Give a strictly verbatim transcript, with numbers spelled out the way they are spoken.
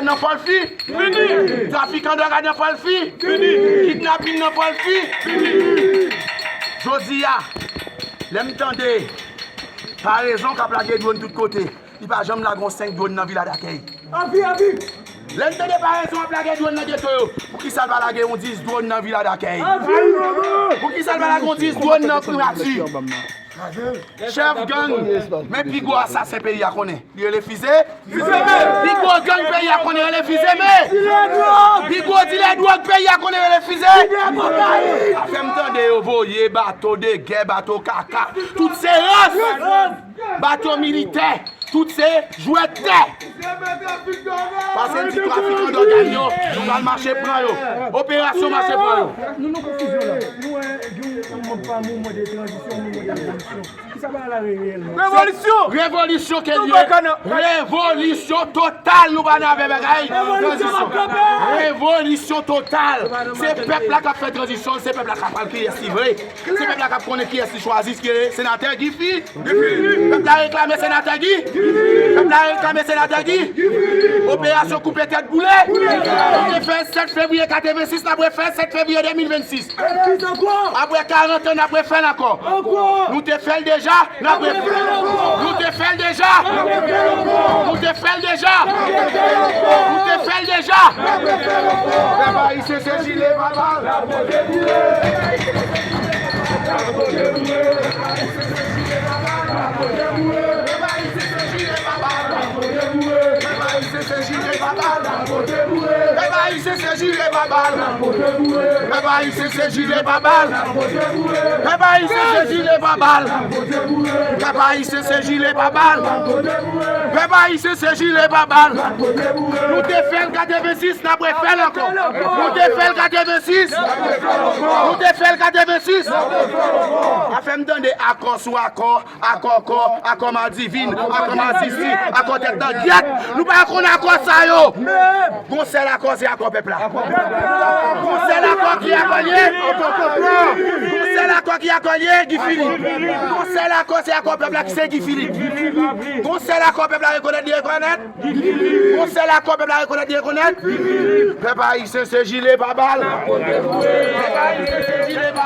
Nan Pòlfi? Fini! Trafikan dwòg nan Pòlfi? Fini! Kidnapin nan Pòlfi? Fini! Jodi a, lè m tande Parezon k ap lage dwòn tout kote, li pa janm lage yon senk dwòn nan Vila Dakèy. Avi, avi! Lè m tande Parezon ap lage dwòn nan geto yo, poukisa l pa lage yon dis dwòn nan Vila Dakèy? Avi! Poukisa l pa lage yon dis dwòn nan Primati? Chèf gang, men pi gwo asasen peyi a konnen, li rele Fize. Pi gwo gang peyi a konnen rele Fize, men pi gwo dilè dwòg peyi a konnen rele Fize. Afè m tande yo voye bato de gè, bato kaka, tout se rans. Bato militè, tout se jwèt tè. Pase m di trafikan dòg yo, nou pral mache pran yo. Operasyon mache pran yo. Nou nan konfizyon la. Nou wè gen yon mouvman pa mouvman de tranzisyon, mouvman de revolisyon. Ki sa pa la reyèlman? Revolisyon! Revolisyon ke l ye. Revolisyon total, nou pa nan afè bagay. Revolisyon total. Se pèp la k ap fè tranzisyon, se pèp la k ap pral kiyès li vre. Se pèp la k ap konnen kiyès li chwazi, se senatè Guy Philippe. Pèp la reklame senatè Guy. Pèp la reklame senatè Guy. Operasyon koupe tèt boule. Nou te fè sèt fevriye katrevensis, n ap refè sèt fevriye de mil vennsis. Apre karant an, n ap refè l ankò. Nou te fè l deja, n ap refè l ankò. Nou te fè l deja. Nou te fè l deja. Nou te fè l deja. Pèp ayisyen se jile pa bal. Pèp ayisyen se jile pa bal. Pèp ayisyen se jile pa bal. Pèp ayisyen se jile pa bal. Pèp ayisyen se jile pa bal. Pèp ayisyen se jile pa bal. Nou te fè l katrevensis, n ap refè l ankò. Nou te fè l katrevensis. Nou te fè l katrevensis. Afè m tande akò sou akò. Akò kò, akò madivin, akò madisi, akò tèt nan gyèt. Nou pa konn akò sa yo. Gon sèl akò, se akò pèp la. Gon sèl akò ki akò l ye. Gon sèl akò ki akò l ye, Guy Philippe. Gon sèl akò, se akò pèp la ki se Guy Philippe. Gon sèl akò pèp la rekonèt, li rekonèt. Gon sèl akò pèp la rekonèt, li rekonèt. Pèp ayisyen se jile pa bal. Pèp ayisyen se jile pa